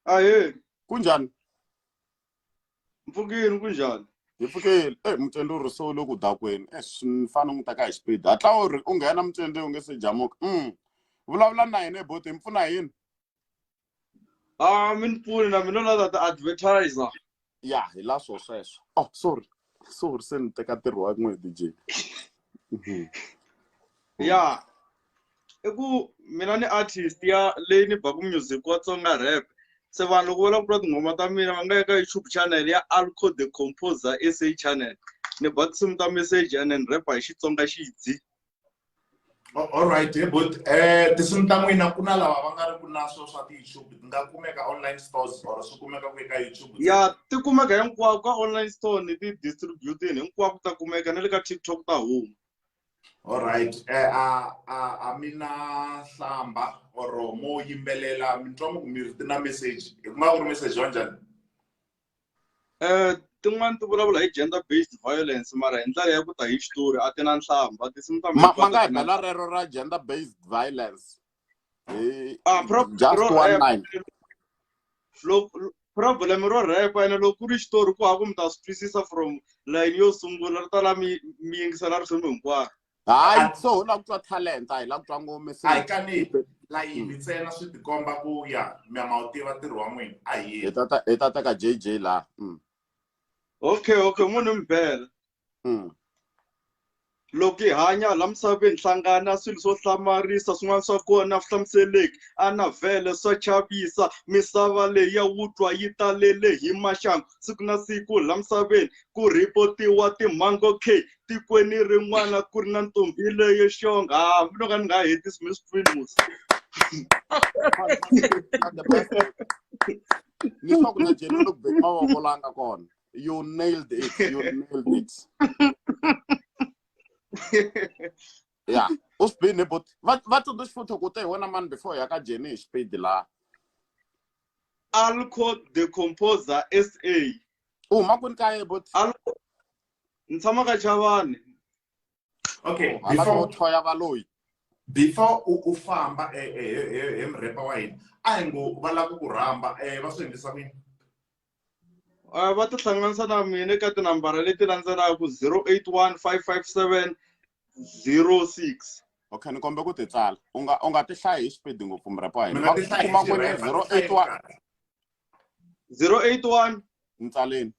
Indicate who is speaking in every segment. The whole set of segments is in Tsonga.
Speaker 1: Ahee.
Speaker 2: Kunjhani?
Speaker 1: Mpfukini kunjhani?
Speaker 2: Hi pfukile. Eh Mutswende u ri so u le ku dakweni. Eh ni fanele n'wi teka hi xipidi. Hatla u ri u nghena Mutswende u nge se jamuka. Vulavula na hina buti, hi mi pfuna hi yini?
Speaker 1: Ah, mi ni pfuni na mina la ta advertiser.
Speaker 2: Ya, hi la swo sweswo. Oh, sorry. Sorry, se ni teka ntirho wa n'we DJ.
Speaker 1: Ya. I ku mina ni artist ya leyi ni baku music wa Tsonga rap. Se vanhu loko va lava ku twa tinghoma ta mina va nga ya ka YouTube channel ya Alco the Composer SA channel. Ni ba tinsimu ta message and then rap hi Xitsonga xidzi.
Speaker 3: All right, he but tinsimu ta n'wina ku na lava va nga ri ku na swo swa ti-YouTube ti nga kumeka online stores or swi kumeka ku eka YouTube?
Speaker 1: Ya, ti kumeka hinkwako ka online store ni ti distributini hinkwako ta kumeka na le ka TikTok ta huma.
Speaker 3: All right, a a a mi na hlamba or mo yimbelela mi twa ku mi ri ti na message hi ku nga ku ri message wa njhani?
Speaker 1: Tin'wani ti vulavula hi gender based violence mara hi ndlela ya ku ta hi xitori a ti na nhlamba tinsimu ta
Speaker 2: Ma ma nga hi bela rero ra gender based violence hi just one line.
Speaker 1: Loko problem ro rap ene loko ku ri xitori ku hava ku mi ta swi twisisa from line yo sungula ri ta la mi mi yingisela risimu hinkwaro.
Speaker 2: Hayi, so ho lava ku twa talent, a hi lava ku twa ngoma.
Speaker 3: A hi kaneti layini ntsena swi tikomba ku ya mi ma wu tiva ntirho wa n'wina a hi
Speaker 2: yeni. Hi ta teka JJ laha.
Speaker 1: Okay, munhu mi bela. Loko hi hanya la misaveni hlangana swilo swo hlamarisa swin'wana swa kona swi hlamuseleki a na vhele swa chavisa misava leyi ya wutwa yi talele hi maxangu siku na siku la misaveni ku ripotiwa timhango k tikweni rin'wana ku ri na ntombi leyo xonga hambi no ka ni nga hetisi mi swi twini musi.
Speaker 2: Ni swa ku na Jenny loko beki mavoko la nga kona. You nailed it. You nailed it. Yeah. U swi bini but va va tsundzuxi futhi ku te hi wena mani before ya ka Jenny hi xipidi laha.
Speaker 1: Alco the Composer SA.
Speaker 2: U huma kwini ka ye but?
Speaker 1: Alco ni tshama ka Chavani.
Speaker 3: Okay,
Speaker 2: hala ko thoya valoyi.
Speaker 3: Before u famba he murhepa wa hina a hi ngo va lava ku ku rhamba va swi endlisa ku yini?
Speaker 1: Va tihlanganisa na mina eka tinambara leti landzelaka 081 557 06.
Speaker 2: Okay, ni kombe ku ti tsala. U nga u nga ti hlayi hi xipidi ngopfu murhepa wa hina.
Speaker 3: Mi nga ti hlayi
Speaker 2: Kuma kwini 081
Speaker 1: 081
Speaker 2: Ntsaleni.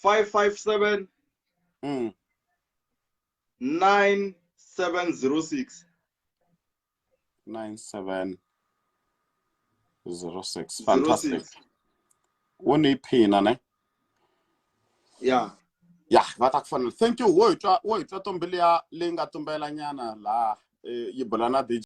Speaker 1: 557 9706.
Speaker 2: 9706. Fantastic. Wo ni phina ne?
Speaker 1: Yeah.
Speaker 2: Yeah, va ta ku fonela. Thank you. Wo hi twa wo hi twa tombi liya leyi nga tumbela nyana laha yi bula na DJ.